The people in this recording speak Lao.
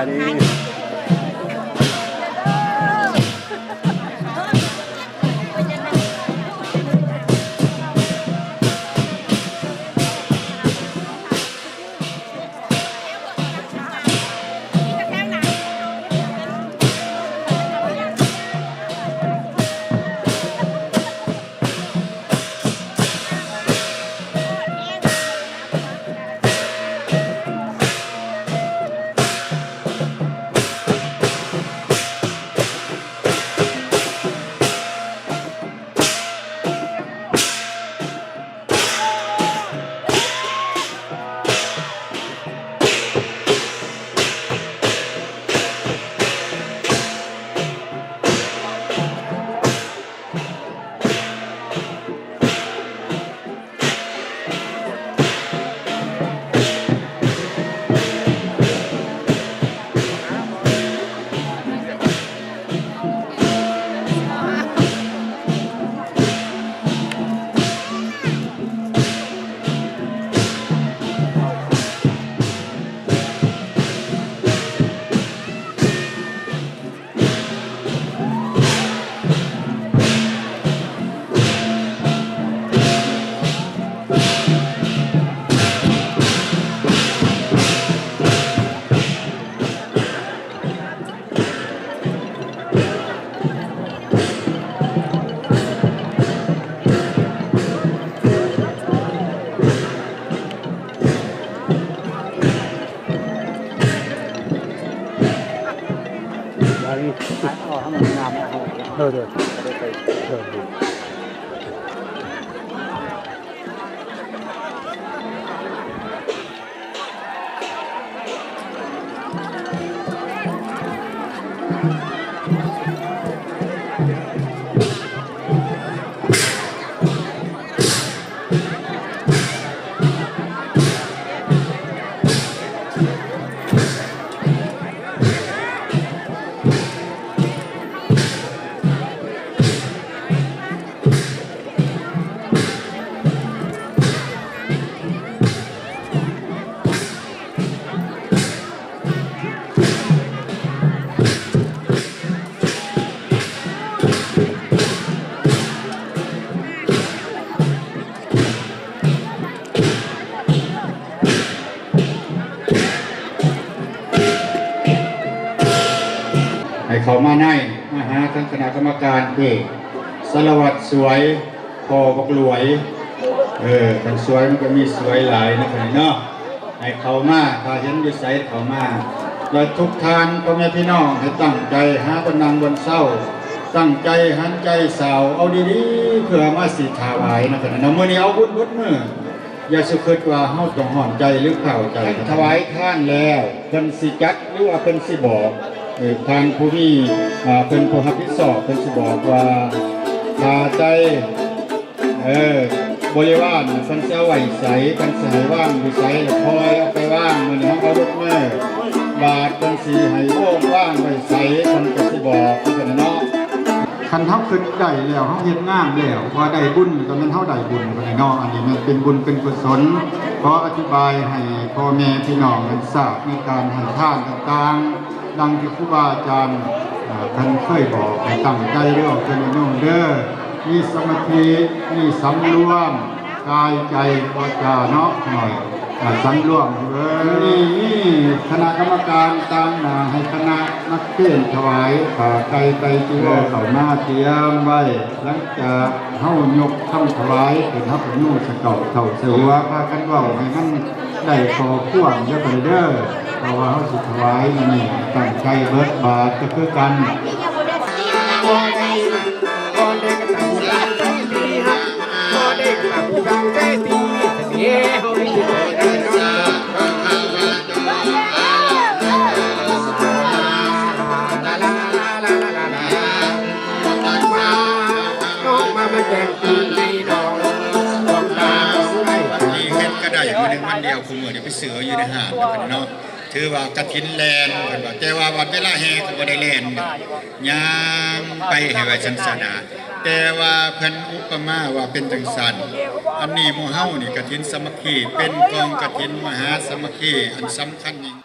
ອັນນີ້ ບາດນີ້ ເອົາໃຫ້ມັນງາມ ເອີ ເດີ ເດີ. ໃຫ້ເຂົ້າມາໃນ ມາຫາທາງຄະນະກຳມະການເອງ ສາລະວັດສວຍ ພໍ່ບັກຫຼວຍ ເອີ ຄັນສວຍມັນກໍມີສວຍຫຼາຍເນາະ ເນາະ ໃຫ້ເຂົ້າມາ ຖ້າເຫັນຢູ່ໃສເຂົ້າມາ ແລະ ທຸກທ່ານພໍ່ແມ່ພີ່ນ້ອງໃຫ້ຕັ້ງໃຈຫາບ່ອນນັ່ງບ່ອນເຊົາ ຕັ້ງໃຈຫັນໃຈສາວ ເອົາດີໆ ເພື່ອມາຊິຖວາຍນຳກັນເນາະ ມື້ນີ້ເອົາບຸນເບິດມື້ ຢ່າສຸຄິດວ່າເຮົາຕ້ອງຮ້ອນໃຈ ຫຼື ພ້າວໃຈ ຖວາຍທານແລ້ວ ເພິ່ນຊິຈັດ ຫຼືວ່າເພິ່ນຊິບອກ ເອີ ທ່ານຜູ້ມີ ເອີ ເພິ່ນຜູ້ຮັບຜິດຊອບ ເພິ່ນຊິບອກວ່າ ຄ່າໃຊ້ ເອີ ບໍລິວານເພິ່ນຊິເອົາໄວ້ໃສ ເພິ່ນຊິໃຫ້ວາງຢູ່ໃສ ແລ້ວຄ່ອຍເອົາໄປວາງ ມື້ນີ້ເຮົາເອົາລົດມາ ບາດເພິ່ນຊິໃຫ້ໂອງວາງໄວ້ໃສ ເພິ່ນກໍຊິບອກຄືກັນເນາະ. ຄັນເຮົາຄິດໄດ້ແລ້ວ ເຮົາເຮັດງາມແລ້ວ ວ່າໄດ້ບຸນ ກໍແມ່ນເຮົາໄດ້ບຸນຫັ້ນແຫຼະເນາະ ອັນນີ້ແມ່ນເປັນບຸນເປັນກຸສົນ ຂໍອະທິບາຍໃຫ້ພໍ່ແມ່ພີ່ນ້ອງໄດ້ຊາບ ໃນການໃຫ້ທານຕ່າງໆ ດັ່ງທີ່ຄູບາອາຈານ ເອີ ເພິ່ນເຄີຍບອກ ໃຫ້ຕັ້ງໃຈເດີ ເພິ່ນໂຍມເດີ ມີສະມາທິ ມີສຳລວມ ກາຍໃຈວາຈາເນາະ ໜ້ອຍ ສຳລວມເດີ. ນີ້ມີຄະນະກຳມະການຕາງໜ້າໃຫ້ຄະນະມາເຄນຖວາຍ ຂ້າໄກ່ໄຕຈີວອນເຂົ້າມາຕຽມໄວ້ ຫຼັງຈາກເຮົາຍົກຄຳຖວາຍຂຶ້ນ ເຮົາກໍໂຍນສະເກົາເຂົ້າໃສ່ຫົວ ພາກັນເວົ້າໃຫ້ມັນໄດ້ຂໍ້ຄວາມເດີ ເພາະວ່າເຮົາຊິຖວາຍມື້ນີ້ ຕັ້ງໃຈເບິດບາດກໍຄືກັນ. ນີ້ເຮັດກໍໄດ້ ມື້ໜຶ່ງວັນດຽວ ຄູ່ມື້ນີ້ໄປຊື້ເອົາຢູ່ໃນຮ້ານເນາະ. ຖືວ່າກະຖິນແລ່ນ ເພິ່ນວ່າ ແຕ່ວ່າວັນເວລາແຫ່ກໍບໍ່ໄດ້ແລ່ນ ຍ່າງໄປໃຫ້ໄວຊັ້ນຊະນະ ແຕ່ວ່າເພິ່ນອຸປະມາວ່າເປັນຈັ່ງຊັ້ນ. ອັນນີ້ໝູ່ເຮົານີ້ກະຖິນສາມັກຄີ ເປັນກອງກະຖິນມະຫາສາມັກຄີອັນສຳຄັນຍິ່ງ.